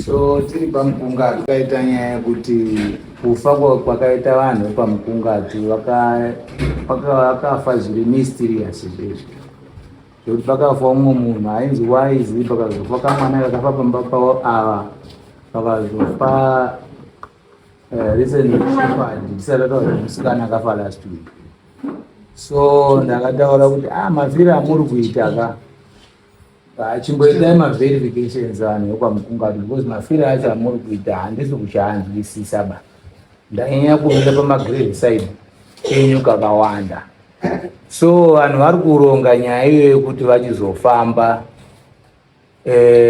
So tiri paMukungatu takaita nyaya yekuti kufa kwakaita vanhu vepaMukungatu vakafa zviri mysterious zvezvi, zvekuti pakafa umwe munhu ainzi Waizi, pakazofa kamwana kakafa pamba pavo ava, pakazofa recently Shepherd, tisati tataura musikana akafa last week. So ndakataura kuti mafiro amuri kuita ka, chimboitai maverifications vanhu vekwaMukungatu, because mafiro acho amuri kuita handisi kuchaanzwisisa ba. Ndanyanya kumira pamagrave side enyu kakawanda. So vanhu vari kuronga nyaya iyoyo yekuti vachizofamba.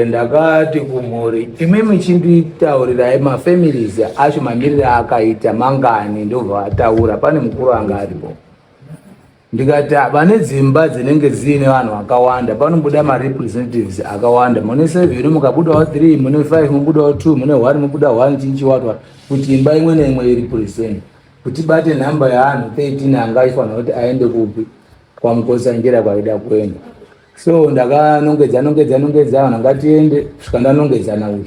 Ndakati kumhuri, imimi chinditaurirai mafamilies acho mamiriro akaita mangani. Ndobva vataura, pane mukuru anga aripo. Ndikati vane dzimba dzinenge dziine vanhu vakawanda, panobuda marepresentatives akawanda, mune 7 mukabudawo 3, mune 5 mubudawo 2, mune 1 mubuda 1, chinchi kuti imba imwe neimwe irepresent, kuti bate nhamba yeanhu 13 anga aifanira kuti aende kupi, kwaMukotsanjera kwaida kuenda. So ndakanongedza nongedza nongedza vanhu, ngatiende, kusvika ndanongedzana uyu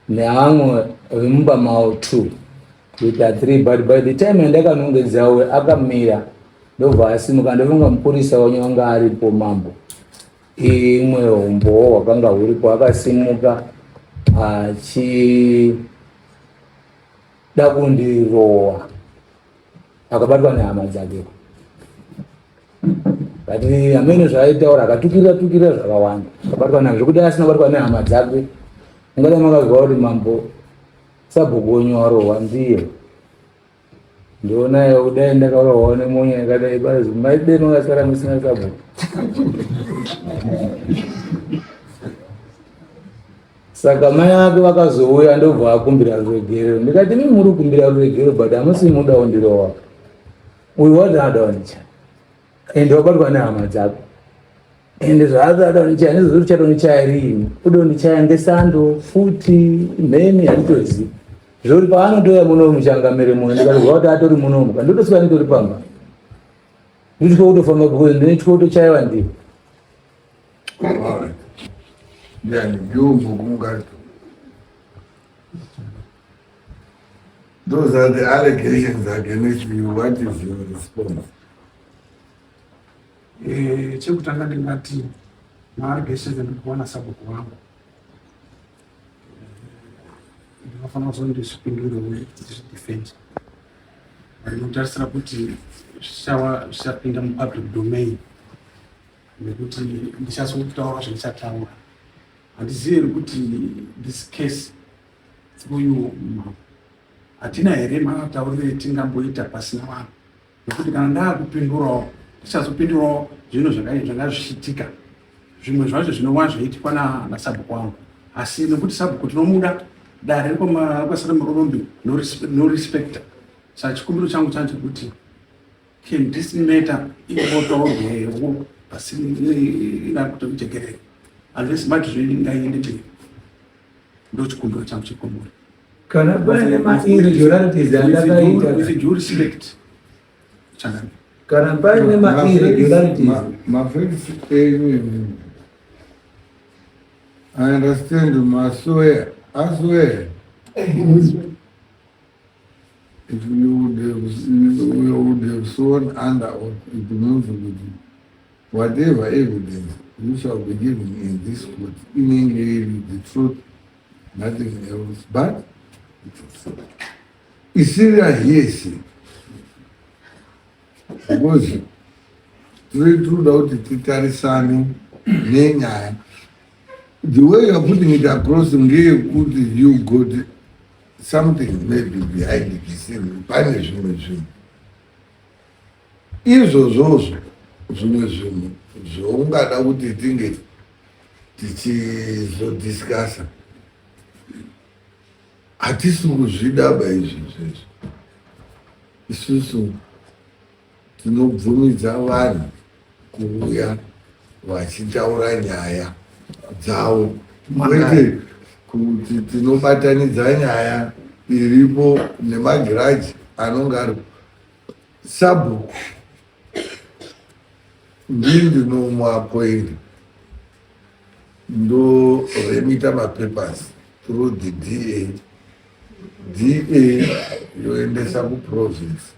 nevamwe vemumba mavo 2 kuita 3. But by the time yandakanongedza uyu akamira, ndobva asimuka. Ndofunga mupurisa wenyu wanga aripo, mambo, imwe umbowo hwakanga huripo. Akasimuka achida kundirowa, akabatwa nehama dzake. But amene zvaaitaura, akatukirira tukirira zvakawanda, akabatwa nazvo zvekuti asina kubatwa nehama dzake, ungadai makazwa kuti mambo, sabhuku wenyu warohwa ndiye. Ndionayo kudai ndakarohwawo nemonya yakadai bazi, maide makasara musina sabhuku. Saka mai ake vakazouya, ndobva akumbira ruregerero. Ndikati, mi muri kukumbira ruregerero, but hamusi muda kundirowa. Uyu wati ada kundichaya, ende wabatwa nehama dzako, ende zvaari ada kundichaya ndizvo zviri uchadondichaya riini? Udondichaya ngesando futi mheni, handitozivi zvori paanotouya muno muchangamire muno. Ndikatozwa kuti atori munomu, ndotosvika nditori pamba, ndityo kutofamba because ndinetyo kutochaiwa ndiyo. Alright. Yani, you Mukungato. Those are the allegations against you. What is your response? Chekutanga ndingati maallegations andikuwana sabhuku wangu, ndinofanira kuzondizvipindure ndizvidefend. Ndinotarisira kuti zvichava zvichapinda mupublic domain, nekuti ndichazotaura zvandichataura. Handizivi here kuti this case uyu hatina here matauriro etingamboita pasina vanhu, nekuti kana ndaakupindurawo ndichazopindurawo zvinhu zvanga zvichiitika, zvimwe zvacho zvinova zvaiitwa nasabhuku wangu. Asi nekuti sabhuku tinomuda, dare rekwasara Murorombi norespecta. Saka chikumbiro changu changu chekuti can this matter imbotaurwewo pasina kuti kujekerera, unless mati zvingaende mberi. Ndo chikumbiro changu chekomuri. Kana paine mairregularities andakaita, with due respect, changamire. Kana paine mairregularities Mafacts enyu imimi. I understand maswear. I swear. If you would have sworn under oath, it means that whatever evidence you shall be giving in this court, inenge iri the truth, nothing else but the truth. Isiri hearsay. Because tiri toda kuti titarisane nenyaya. The way you are putting it across ngeyekuti you got something maybe behind the scene, pane zvimwe zvinhu izvozvozvo, zvimwe zvinhu zvaungada kuti tinge tichizodiscussa. Hatisi kuzvidaba izvozvo izvo. Isusu tinobvumidza vanhu kuuya vachitaura nyaya dzavo, kwete kuti tinobatanidza nyaya iripo nemagiraji anonge aripo. Sabhuku ndii ndinomuappointa, ndoremita mapapers. Through the DA, DA yoendesa kuprovince,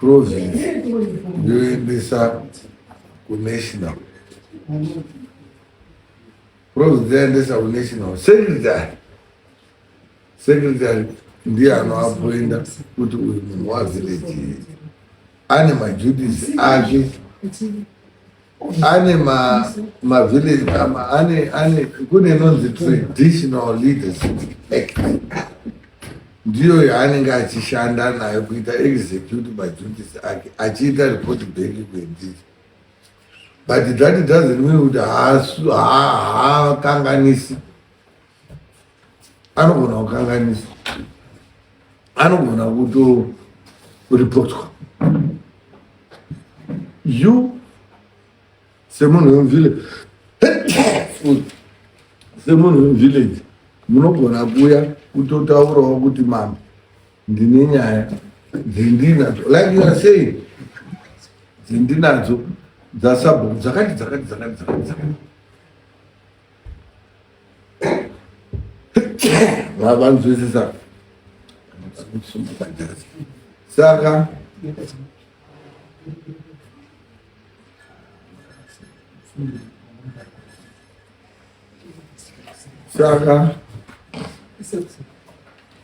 province yoendesa kunational, province yaendesa kunational secretary, secretary ndiye anoapoinda kuti uyu munhu wavillage ane maduties ake, ane mavillage ane kune inonzi Traditional Leadership Act, ndiyo yaanenge achishanda nayo kuita execute maduties ake, achiita report back kwendiri. But that doesn't mean kuti haakanganisi. Anogona kukanganisa, anogona kutoripotwa. You semunhu wemuvillage, semunhu wemuvillage, munogona kuuya kutotaurawo kuti, "Mama, ndine nyaya dzendinadzo," like you are saying, "dzendinadzo dzasabhuku dzakati dzakati dzakati dzakati dzakati." Vanzwisisa? Saka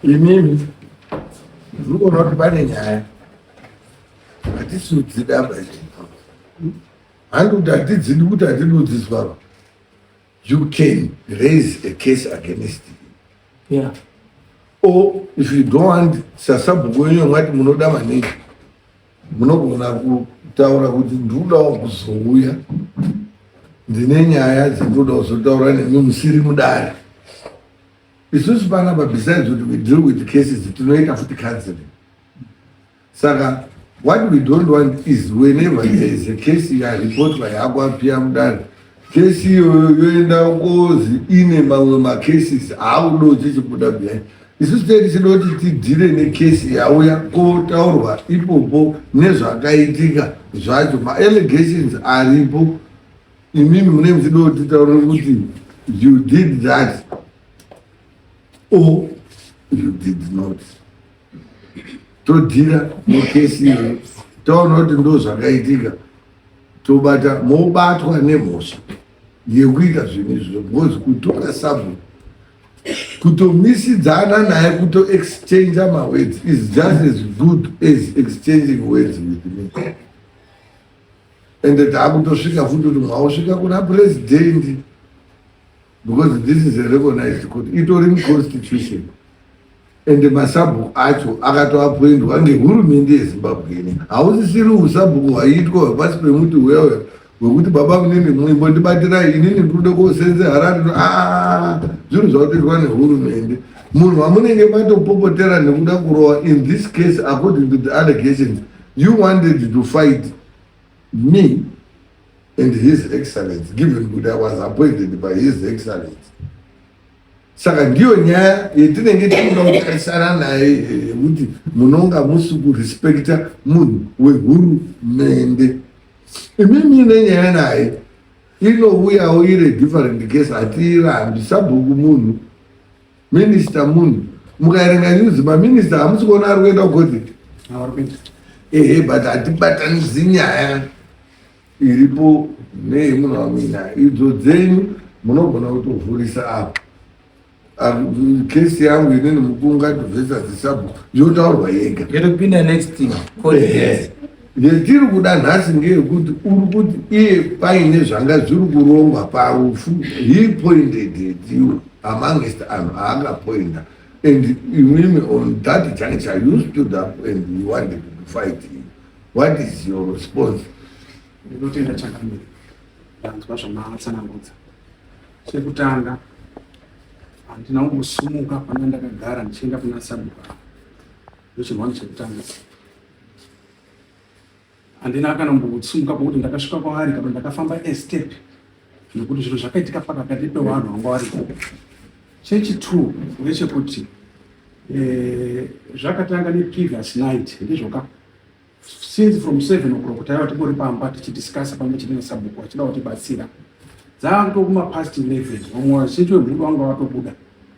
imimi ndikuona kuti pane nyaya hatisi kudzida. Handi kuti hatidzidi, kuti hatidi kudzidzwa. You can raise a case against him or if you don't want, sasabhuku wenyu mwati munoda maningi, munogona kutaura kuti, "Ndinodawo kuzouya, ndine nyaya dzindinoda kuzotaura nemi musiri mudare." Isusu panapa, besides kuti we deal with cases, tinoita futi counseling. Saka what we don't want is whenever there is a case yaripotwa, yakwapia mudare, kesi iyoyo yoenda kozi ine mamwe macases aakuda chichibuda behind. Isusu tee tichida kuti tidhire nekesi yauya kotaurwa ipopo nezvakaitika zvacho, maallegations aripo. Imimi mune muchida kuti titaure kuti you did that or you did not, todhira nekesi iyoyo, taona kuti ndo zvakaitika, tobata mobatwa nemhosva yekuita zvinhu izvozvo, because kutora sabhuku, kutomisidzana naye, kutoexchangea mawords is just as good as exchanging words with me. Ende taakutosvika futi kuti mwausvika kuna purezidendi, because this is a recognized court, itori muconstitution, ende masabhuku acho akatoapoindwa ngehurumende yeZimbabwe ine. Hausisiri usabhuku hwaiitwa hwepasi pemuti huya hwekuti, "Baba munini, imbondibatirai, inini ndinoda kosenze Harare." Aa, zvinhu zvakutoitwa nehurumende. Munhu wamunenge matopopotera nekuda kurova, in this case, according to the allegations, you wanted to fight me and His Excellence, given kuti I was appointed by His Excellence. Saka ndiyo nyaya yetinenge tinoda kutarisana naye, yekuti munonga musi kurespekta munhu wehurumende. Imimi nenyaya naye inouyawo iri different case, hatiirambi. Sabhuku munhu, minista munhu. Mukaerenga news, maminista hamusi kuona ari kuenda kukoti. Ehe, but hatibatanidzi nyaya iripo neyemunhu wamuinayo. Idzo dzenyu munogona kutovhurisa apa kesi yangu inini, Mukunga versus sabhuku, yotaurwa yega. Yotopinda next court case. Yetiri kuda nhasi ngeyekuti uri kuti iye paine zvanga zviri kurongwa parufu. He pointed at you amongst anhu aakapoinda, and imimi on that juncture you stood up and you wanted to fight him. What is your response? Ndinotenda, chakamira. Ndanzwa zvamatsanangudza. Chekutanga, handina kumbosumuka pana ndakagara ndichienda kuna sabhuku. Ndochirwani chekutanga, handina kana kumbosumuka pokuti ndakasvika kwavari kana ndakafamba a step, nekuti zviro zvakaitika pakati pevanhu vanga varipo. Chechi2 ndechekuti zvakatanga neprevious night, ndizvoka? Since from 7 o'clock taiva tingori pamba tichidiscussa pamwe chete nesabhuku vachida kutibatsira. Dzakutokuma past 11, vamwe vazhinji vemhuri vanga vatobuda.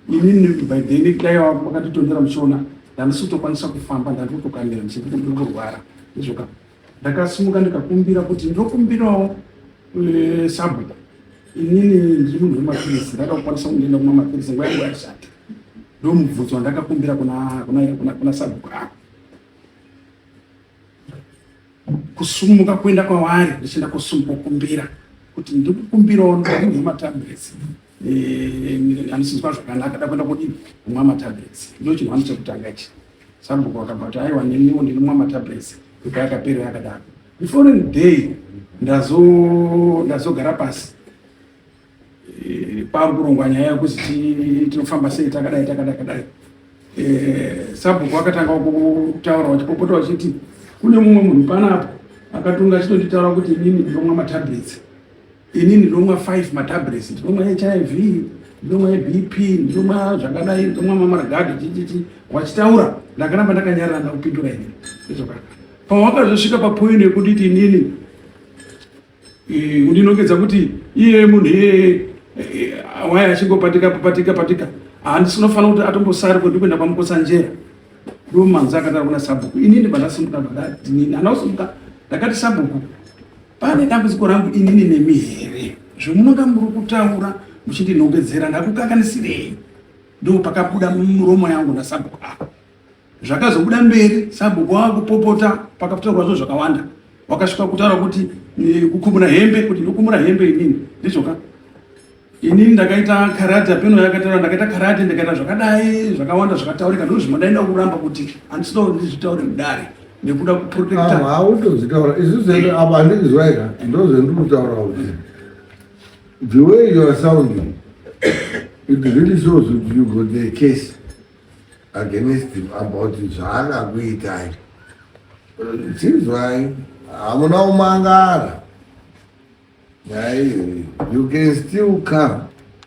Inini by then dai vakatitondera muchiona ndandisi kutokwanisa kufamba, ndandiri kutokamira ndichiti ndiri kurwara. Izvoka ndakasimuka ndikakumbira kuti ndokumbirawo sabhuku, inini ndiri munhu wemapirisi, ndakakwanisa kundienda kumwa mapirisi, nguva yangu yashata. Ndomubvunzo wandakakumbira kuna sabhuku ako. Kusumuka kuenda kwavari ndichienda kusumuka kukumbira kuti ndikukumbirawo, ndiri matablets, handisinzwa zvakanaka, da kuenda kudii, kumwa matablets. Ndo chinhu wani chekutanga ichi. Sabhuku akabva kuti aiwa, neniwo ndinomwa matablets. Ika yakapera yakadaro. The following day ndazogara pasi, pari kurongwa nyaya yekuzi tinofamba sei, takadai takadai kadai. Sabhuku akatanga kutaura vachipopota vachiti kune mumwe munhu panapo akatunga achitonditaura kuti inini ndinomwa matablets, inini ndinomwa 5 matablets, ndinomwa HIV, ndinomwa BP, ndinomwa zvakadai, ndinomwa mamaragadi, chichichi. Wachitaura, ndakaramba ndakanyarara, ndakupindura inini. Izvoka pawakazosvika papoint yekunditi inini, undinongedza kuti iye munhu iyeye wai achingopatika patika patika, handisinofanira kuti atombosari kuti kuenda kwaMukotsanjera. Ndo manzi akataura kuna sabhuku. Inini pandasimuka ndakati inini handina kusimuka, ndakati, "Sabhuku, pane dambudziko rangu inini nemi here zvomunonga muri kutaura muchindinongedzera? Ndakukanganisirei?" Ndo pakabuda muromo yangu nasabhuku apa. Zvakazobuda mberi, sabhuku wakupopota, pakataurwa zvo zvakawanda, wakasvika kutaura kuti kukumura hembe, kuti ndokumura hembe inini. Ndizvoka inini ndakaita karate, peno yakataura ndakaita karate, ndikaita zvakadai, zvakawanda zvakataurika. Ndo zvimwe ndaenda kuramba kuti handisida kuti ndizvitaure mudare nekuda kuprotecta. Hautozvitaura isusu apa, handizwaika. Ndozvendiri kutaura kuti the way you are sounding, it really shows that you got a case against him about zvaakakuitai. Chizwai, hamuna kumangara nyaya iyoyi. You can still come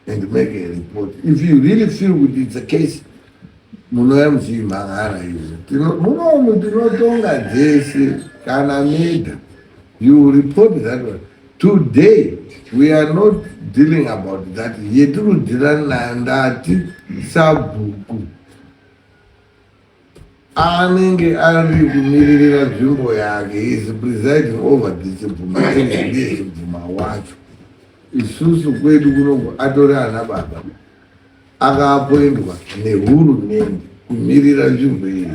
and make a report if you really feel kuti it's a case. Munouya muchiimhangara izvi. Munomu tinotonga dzese. Kana meda, you report that one. Today we are not dealing about that. Yetiri kudhila nayo, ndati sabhuku anenge ari kumiririra nzvimbo yake, is presiding over the Chibvuma area, ndiye Chibvuma wacho. Isusu kwedu kunoku atori ana baba akaapoindwa nehurumende kumirira nzvimbo iyi.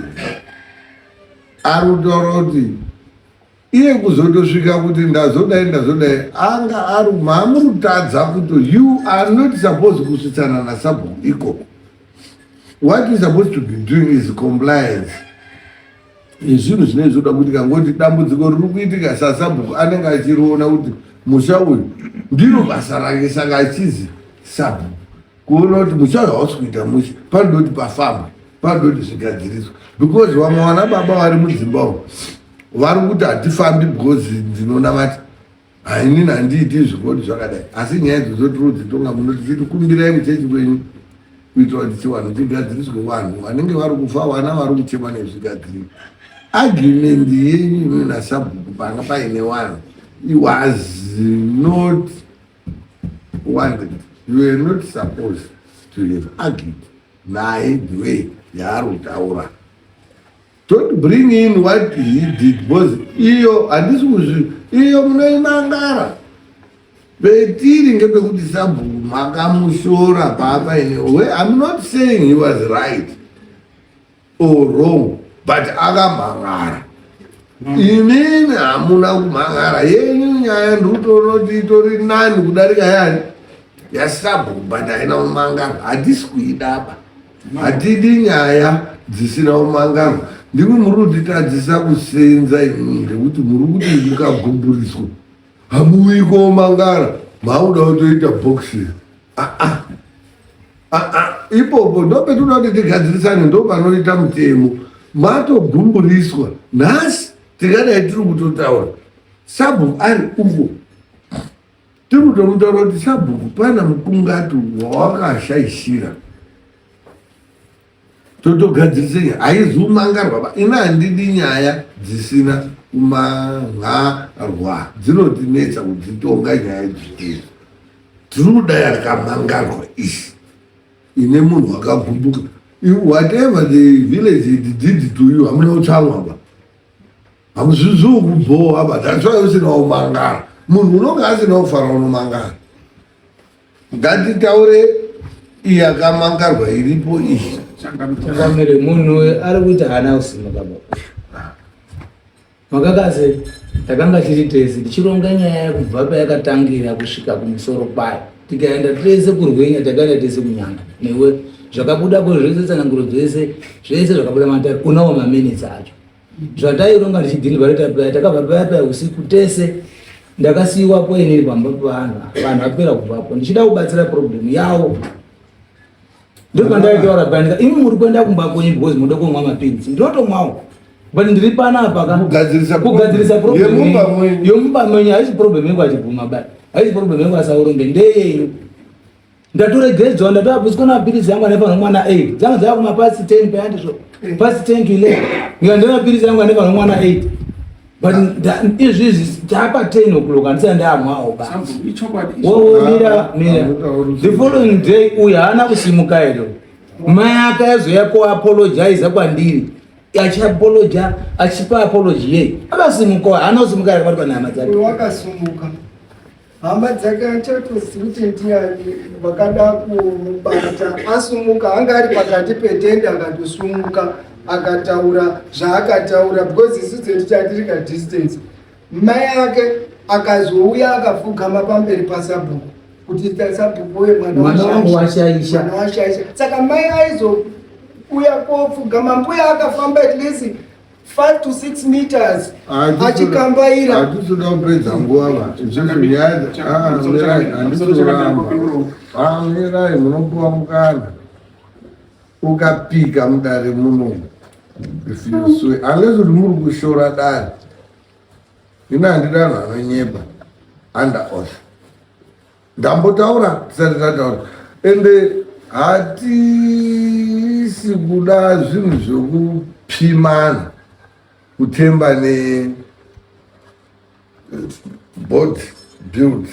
Ari kutaura kuti iye kuzotosvika kuti ndazodai ndazodai, anga ari mamurutadza kuti you are not supposed kusvitsana nasabhuku ikoko. What you supposed to be doing is compliance nezvinhu zvinenge zvoda kuitika, ngoti dambudziko riri kuitika, sasabhuku anenge achiriona kuti musha uyu ndiro basa rake. Saka achizi sabhuku kuona kuti musha uyu hausi kuita musha, panoda kuti pafambwe, panoda kuti zvigadziriswe, because vamwe vana baba vari mudzimba umu vari kuti hatifambi because ndinonamata, hainini handiiti zvikoti zvakadai. Asi nyaya idzodzo tiri kudzitonga muno tichiti kumbirai muchechi kwenyu kuitira kuti chivanhu chigadziriswe, vanhu vanenge vari kufa, vana vari kuchema nezvigadziriro. Argument yenyu imi nasabhuku panga paine vanhu, it was not wanted. You were not supposed to have argued naye the way yaari kutaura. Don't bring in what he did, because iyo handisi kuzvi iyo munoimangara petiri ngepekuti sabhuku makamushora paapaine. I'm not saying he was right or wrong, but akamhangara. Inini hamuna kumhangara. Yenyu nyaya ndikutoona itori nani kudarika yani yasabhuku, but haina kumangara, hatisi kuidaba. Hatidi nyaya dzisina kumangara. Ndimi muri kutitadzisa kusenza imimi, ngekuti muri kuti mukagumburiswa hamuuyi komangara, mauda kutoita boxing. Aa, aa, ipopo ndopetinoda kuti tigadzirisane, ndo panoita mutemo. Matogumburiswa nhasi, tingadai tiri kutotaura sabhuku ari uko, tiri kutomutaura kuti sabhuku pana mukungati wawakashaishira, totogadzirise nyaya, haizi kumangarwa ba. Ina handidi nyaya dzisina kumangarwa, dzinotinetsa kudzitonga nyaya idzi. Tiri kuda yakamangarwa isi. Ine munhu wakagumbuka, whatever the village it did to you, hamuna kutsamwa ba, hamuzvizivi kubhowa ba. That's why usina kumangara. Munhu unonge asina kufara unomangara. Ngatitaure iyi akamangarwa iripo iyi. Changamire, munhu ari kuti haana kusimuka baba. Makakase takanga tiri tese tichironga nyaya kubva payakatangira kusvika kumusoro kwayo. Tikaenda tese kurwenya, takaenda tese kunyanga newe. Zvakabudapo zvese, tsananguro dzese, zvese zvakabuda matare, unawo maminitsi acho. Zvataironga tichidhilibhareta paya, takabva paya paya usiku tese. Ndakasiyiwapo inini pamba pevanhu, vanhu vapera kubvapo ndichida kubatsira problem yavo. Ndopandaitaura paya, imi muri kuenda kumba kwenyu because munoda kumwa mapilisi, ndinotomwawo, but ndiri panapa ka kugadzirisa kugadzirisa problem yemumba mwenyu. Yomumba mwenyu haisi problem yekwachibvuma ba, haisi problem yekwasaurombe, ndeyenyu. Ndatoregedzwa, ndatoabviswa mapirisi yangu anofanira kumwa 8, dzanga dzava kuma past 10 paya, ndizvo past 10 to 11, ndika ndine mapirisi yangu anofanira kumwa 8, but izvi izvi tapa 10 o'clock handisati ndamwawo ba. Sabhuku, ichokwadi. Mira, mira. The following day uyu haana kusimuka ero. Mai akazoya kuapologiza kwandiri, achiapoloja, achipa apology yei, akasimuka, haana kusimuka akabatwa nehama dzake. Uyu wakasumuka, hama dzake achatozivi kuti ndiani vakada kumubata. Asumuka, anga ari pakati petende, akatosumuka akataura zvaakataura, because isu dzedu tatiri kadistance. Mai ake akazouya akapfugama pamberi pasabhuku kuti, "Sabhuku uye, mwana Mwana wangu washaisha." Mwana washaisha. Saka mai aizouya kopfugama, mbuya akafamba at least 5 to 6 meters achikambaira. Hatitoda kupedza nguva va, izvozvo nyaya handitoramba. Mirai, munopuwa mukana. Ukapika mudare muno, if you swear, unless kuti muri kushora dare. Ina handidi anhu anonyepa under oath. Ndambotaura tisati tataura, ende hatisi kuda zvinhu zvekupimana kutemba ne board build,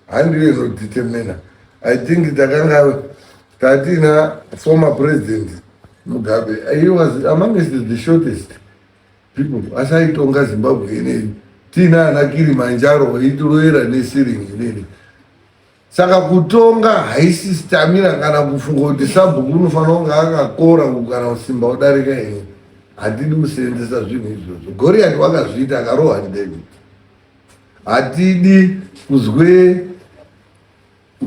handiyo inodetermina. I think takanga tatina former President Mugabe, he was amongst the shortest people, asi aitonga Zimbabwe ineyi. Tiina ana Kilimanjaro aitiroera nesiringi ineni. Saka kutonga haisi stamina kana kufunga kuti sabhuku unofanira kunge akakora kana kusimba kudarika ini. Hatidi kuseenzesa zvinhu izvozvo. Goriati wakazviita, akarohwa ndiDavid. Hatidi kuzwe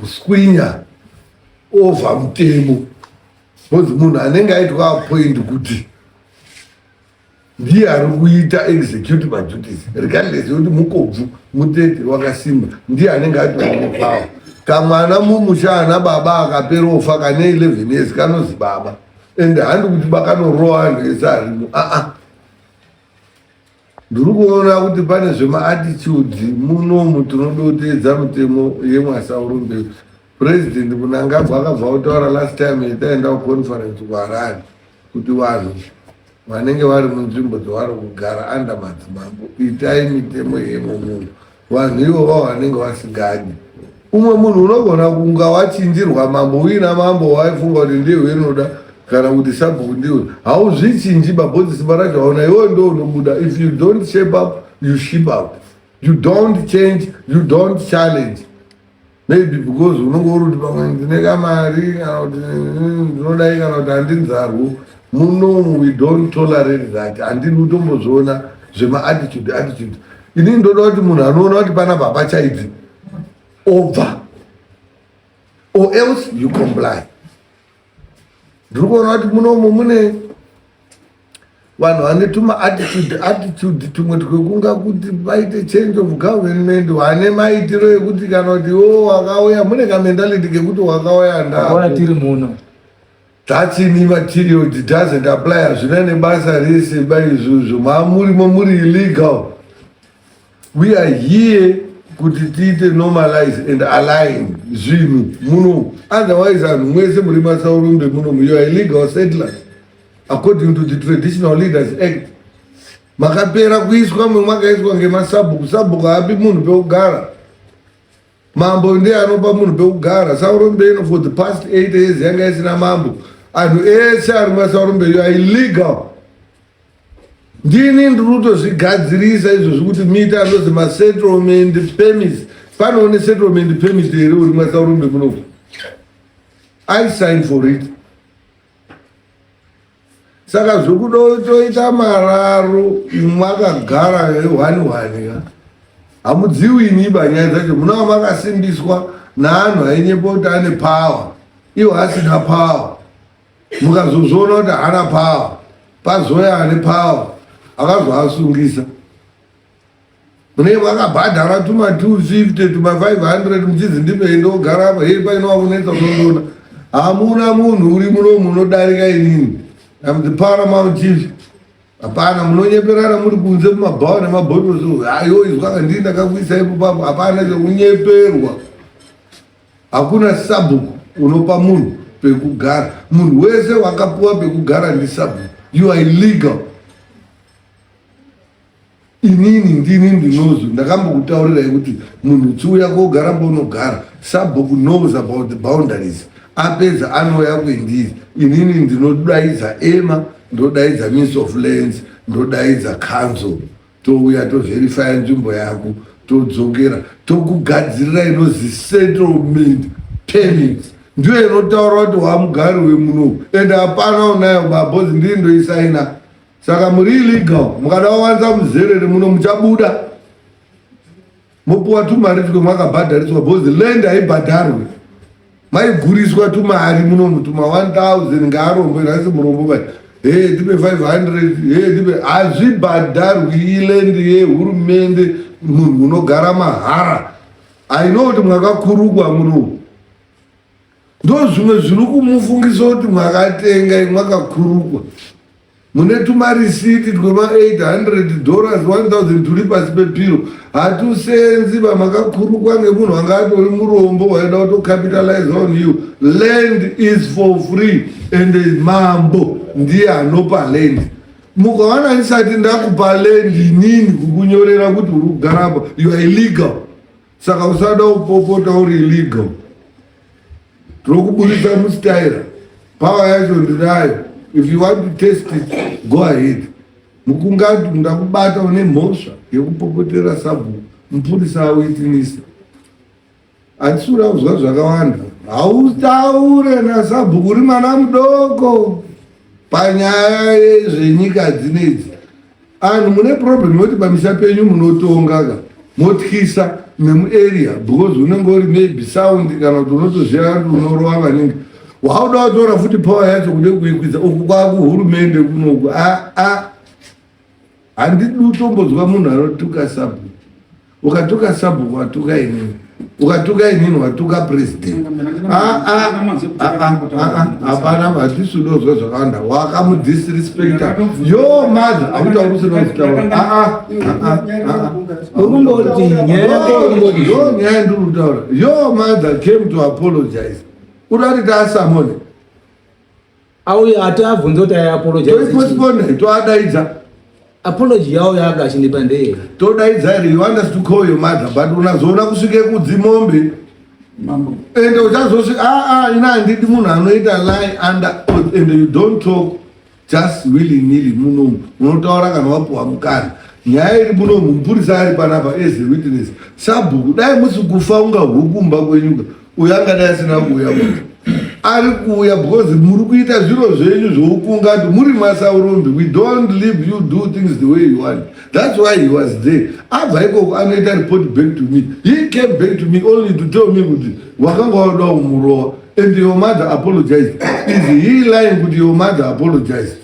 kuswinya over mutemo, because munhu anenge aitwa appoint kuti ndiye ari kuita execute maduties, regardless yekuti mukobvu, mutete, wakasimba, ndiye anenge atori nepower. Kamwana mumusha ana baba akaperofa kane 11 years kanozi baba, ende handi kuti bakanorowa anhu ese arimo. Aa, ndiri kuona kuti pane zvemaattitude munomu. Tinodoteedza mutemo yemwasaurumbe. President Mnangagwa akabva kutaura last time yataenda kuconference kuHarare kuti vanhu vanenge vari munzvimbo dzavari kugara under madzimambo, itai mitemo yemo munhu. Vanhu ivo vanenge vasingadi umwe munhu, unogona kunga wachinjirwa mambo, uina mambo waifunga kuti ndiye unoda kana kuti sabhuku ndiwe, hauzvichinji babhodzi, simba racho hauna, iwewe ndo unobuda. If you don't shape up, you ship out. You don't change, you don't challenge, maybe because unonge uri kuti pamwe ndine kamari kana kuti ndinodai kana kuti handinzarwo. Munomu we don't tolerate that. Handidi kutombozviona zvemaattitude attitude. Inini ndoda kuti munhu anoona kuti panapa hapachaidzi obva, or else you comply. Ndiri kuona kuti munomu mune vanhu vane tuma attitude attitude tumwe twekunga kuti vaite change of government, vane maitiro ekuti kana kuti o wakauya, mune kamentality kekuti wakauya. Ndakauya tiri muno. That's immaterial, it doesn't apply, hazvina nebasa rese baizvozvo. Maamurimo muri illegal. We are here kuti tiite normalize and align zvinhu muno, otherwise vanhu mwese muri masaurumbe munomu, you are illegal settlers according to the Traditional Leaders Act. Makapera kuiswa, mwe makaiswa ngemasabhuku. Sabhuku haapi munhu pekugara. Mambo ndiye anopa munhu pekugara. Saurombe ino for the past 8 years yanga isina mambo. Anhu ese ari maSaurombe you are illegal. Ndini ndiri kutozvigadzirisa izvozvi kuti muite anozi masettlement permits. Panoone settlement permit here uri maSaurombe munoku? I sign for it. Saka zvekudotoita mararo makagara hwani hwani ka hamudziwini iba nyaya dzacho munova makasimbiswa naanhu ainyepa kuti ane power iwo asina power mukazozviona kuti haana power pazoya ane power akazoasungisa Mune makabhadhara tuma 250 tuma 500 muchizi ndipei ndogara apa hei paine wakunetsa unondiona. Hamuna munhu uri muno munodarika inini. I'm the paramount chief. Hapana munonyeperana muri kunze mumabhawa nemabhotoro ayo izwa ndini ndakakuisa ipo papo hapana chekunyeperwa. Hakuna sabhuku unopa munhu pekugara. Munhu wese wakapuwa pekugara ndisabhuku. You are illegal. Inini ndini ndinozo ndakambokutaurirai kuti munhu chiuya kogara mbonogara sabhuku knows about the boundaries apedza anouya kwendiri inini ndinodaidza ema ndodaidza minister of lands ndodaidza council touya toverifya nzvimbo yako todzokera tokugadzirira inozi settlement permit ndiyo inotaura kuti wamugari wemuno and hapana unayo babhozi ndini ndoisaina Saka muri illegal mukada kuwanza muzerere muno muchabuda mopuwa tumari twe makabhadhariswa because land haibhadharwe maiguriswa tumari muno tuma 1000 ngaarombo nhasi murombo bai he tipe 500 he tipe hazvibhadharwi iland yehurumende munhu unogara mahara i know kuti mwakakurukwa muno ndozvimwe zviri kumufungisa kuti mwakatenga mwakakurukwa mune tumarisiti twema 800 dollars 1000 turi pasi pepiro hatusenzi vamakakurukwa ngemunhu anga atori murombo waida kutocapitalize on you land is for free and mambo ndiye anopa land mukawana ndisati ndakupa land inini kukunyorera kuti uri kugara apa you are illegal saka usada kupopota uri illegal Tinokuburitsa mustaira. Power yacho ndinayo. If you want to test it, go ahead. Mukungati ndakubata une mhosva yekupopotera sabhuku. Mupurisa awitinisa. Handisi kuda kuzwa zvakawanda. Hautaure nasabhuku uri mwana mudoko panyaya yezvenyika dzinedzi. Anhu mune problem yekuti pamisha penyu munotonga ka motyisa nemuarea because unenge uri maybe sound kana kuti unotoziva kuti unorova maningi wauda kutora futi power yacho kude kuikwidza uku kwakuhurumende kunoku aa ah, handidi utombonzwa munhu anotuka sabhuku ukatuka sabhuku watuka inini ukatuka inini watuka president ah, ah, ah, hapana hatisi udozwa zvakawanda wakamudisrespecta yo mother akutaura usina kutaura yo nyaya ndiri kutaura yo mother came to apologize uda kuti taasamone Auya ati abvunze kuti ai apologize. Toipostpone toadaidza. Apology yawo yaanga achindipa ndeye. Todaidza here you want us to call your mother but unazoona kusvike kudzimombe. Mambo. Ende uchazosvika ah ah ina handidi munhu anoita lie under oath and you don't talk just willy nilly munomu unotaura kana wapuwa mukana. Nyaya iri munomu mupurisa ari panapa as a witness. Sabhuku dai musi kufa unga huku mumba kwenyuka. Uyo angadai asina kuuya kuti ari kuuya because muri kuita zviro zvenyu zvoukungati muri masaurombi we don't leave you do things the way you want that's why he was there abva ikoko anoita report back to me he came back to me only to tell me kuti wakanga wauda kumurowa and your mother apologized is he lying kuti your mother apologized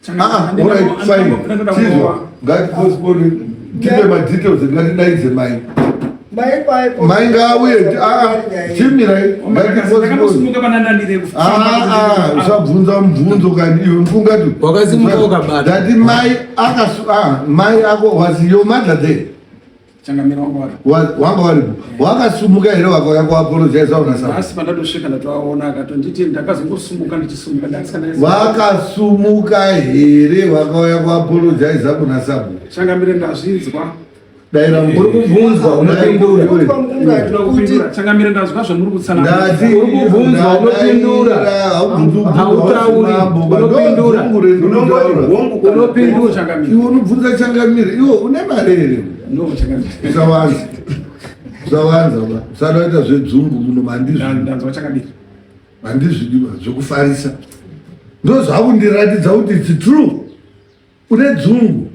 Ah, ah, all right, fine. Chizwa, ngatipostpone tipe madetails ngatidaidze mai. Mai ngaauye, ah, ah, chimirai, ngatipostpone. Ah, ah, usabvunza mubvunzo kani iwe mfungati. Wakasimuka ukabata. Ndati mai akasu ah, mai ako was your mother there? Changamire wanga waripo. Wanga waripo. Wakasumuka here wakauya kuapologize una sa. Asi pandatosvika ndatovaona akatonditi ndakazongosumuka ndichisumuka ndakasana. Wakasumuka here wakauya kuapologize kuna sabu. Changamire ndazvinzwa. Daira Uri kubvunzwa unopindura. Kuti Changamire, ndazwa zvamuri kutsanangura. Ndati Uri kubvunzwa, unopindura. Hautauri, unopindura. Unopindura. Changamire. Iwe unobvunza changamire, iwe une mari here? No, changamire. Usawanza, usawanza ba, usada kuita zvedzungu muno. Mandizvidi. Ndanzwa, changamire. Handizvidi ba zvekufarisa. Ndo zvakundiratidza kuti it's true, une dzungu.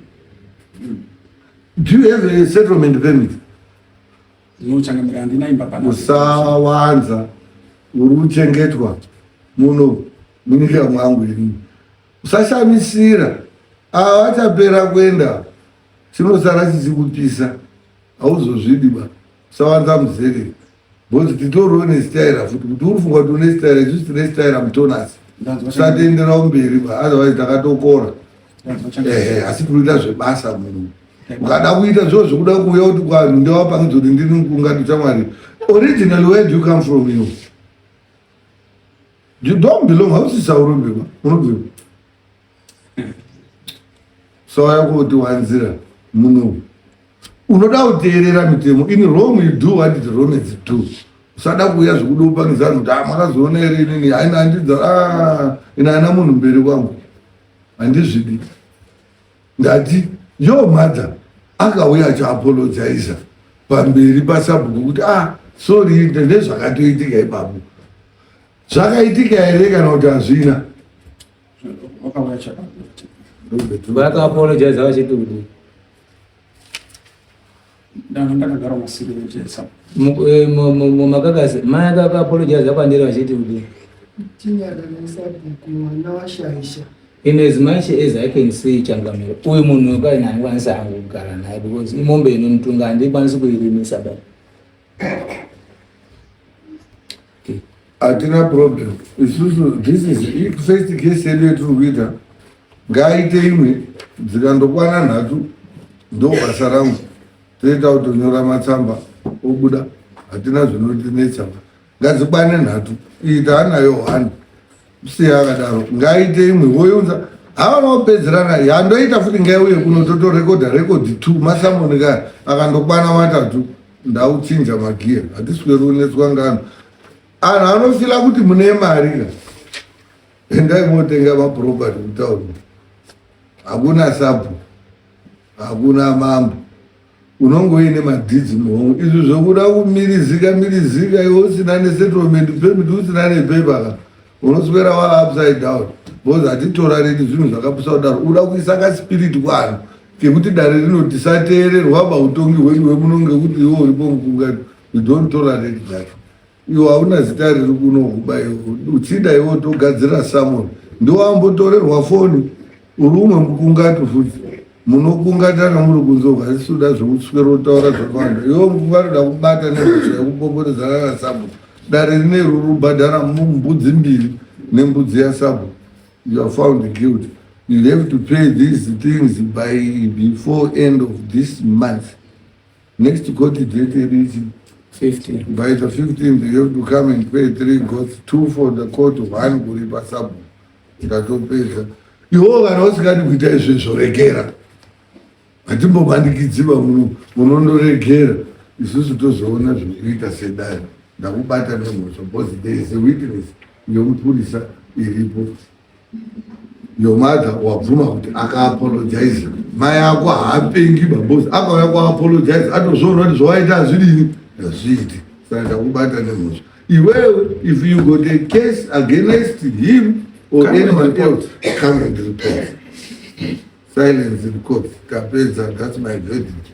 Do you have a settlement permit? No, changamire, handina imba pana. Usawanza, uri kuchengetwa muno munyika mwangu inini. Usashamisira, ava vachapera kuenda, chinosara chichikupisa, hauzozvidi ba. Usawanza muzere, because titoriwo nesitaira futi. Kuti uri funga kuti une sitaira, isusu tine sitaira mutonasi. Ndanzwa, changamire. Usatendera umberi ba, otherwise takatokora. Ndanzwa, changamire. Ehe, asi tiri kuita zvebasa muno. Ukada kuita zviro zvekuda kuuya kuti kwanhu ndewapangidza kuti ndini ungati chamwari. Originally, where do you come from? You don't belong. Hausi Saurombe ba, unobva sauya kuti wanzira muno. Unoda kuteerera mitemo. In Rome you do what the Romans do. Usada kuuya zvekuda kupangidza vanhu kuti, "Ah, makazoona here inini?" Haina handidza. Ah, ina ana munhu mberi kwangu, handizvidi. Ndati yo mother akauya achiapologiza pamberi pasabhuku kuti, "Ah, sorry, ndezvakatoitika ipapo." Zvakaitika here kana kuti hazvina? Wakauya, changamire. Vakaapologiza vachiti kuti Ndanga ndakagara masiri echesa. Mumakakasi mai akapologiza kwandiri vachiti kuti Tinyarare, sabhuku, mwana washaisha. In as much as I can see, changamire, uyu munhu kaina handikwanisi hangu kugara naye because imombe inomutunga, handikwanisi kuirimisa ba. Hatina problem isusu. This is first case yedu yetiri kuita. Ngaaite imwe, dzikandokwana nhatu, ndo basa rangu. Toita kutonyora matsamba obuda, hatina zvinotinetsa. Ngadzikwane nhatu, iyi taanayo one, siya akadaro. Ngaaite imwe, voiunza havana kupedzerana. Yandoita futi ngaiuye kuno, totorekodha record two masamoni kaya. Akandokwana matatu, ndauchinja magiya. Hatisweri unetswa ngano. Anhu anofila kuti mune mari ka, endai motenga maproperty kutauni. Hakuna sabhu, hakuna mambo, unongoine madeeds muhomwe. Izvi zvokuda kumirizika mirizika, iwe usina nesettlement permit, usina nepepa ka, unoswera wa upside down, because hatitorariri zvinhu zvakapusa kudaro. Uda kuisa kaspirit kuanhu kekuti dare rino tisateererwa pautongi hwedu hwemuno ngekuti iwe uripo mukungano. We don't tolerate that. Iwe hauna zita riri kunokuba. Iwe uchida, iwe togadzira summon, ndowambotorerwa foni. Uri umwe mukungati futi, munokungatana muri kunzobva. Asisuda zvekuswera utaura zvakawanda. Iwe mukungatoda kubata nemhosva yekupomboredzana nasabhu. Dare rine ruru bhadhara mbudzi mbiri nembudzi yasabhu. You are found guilty. You have to pay these things by before end of this month. Next court date is 15. By the 15th you have to come and pay three goats, two for the court, one kuripa sabhu. Ndatopedza. Iwo kana usingadi kuita izvezvo, regera. Hatimbomanikidziva muno, munondoregera, isusu tozoona zvekuita sedare. Ndakubata nemhosva because there is a witness yomupurisa iripo. Your mother wabvuma kuti akaapologize. Mai ako haapengi babosi, akauya kuapologize, atozviona kuti zvawaita hazvidini, hazviiti. Saka ndakubata nemhosva iwewe. If you got a case against him or Come and anyone report. else, come and report. Silence in court. Tapedza. That's my verdict.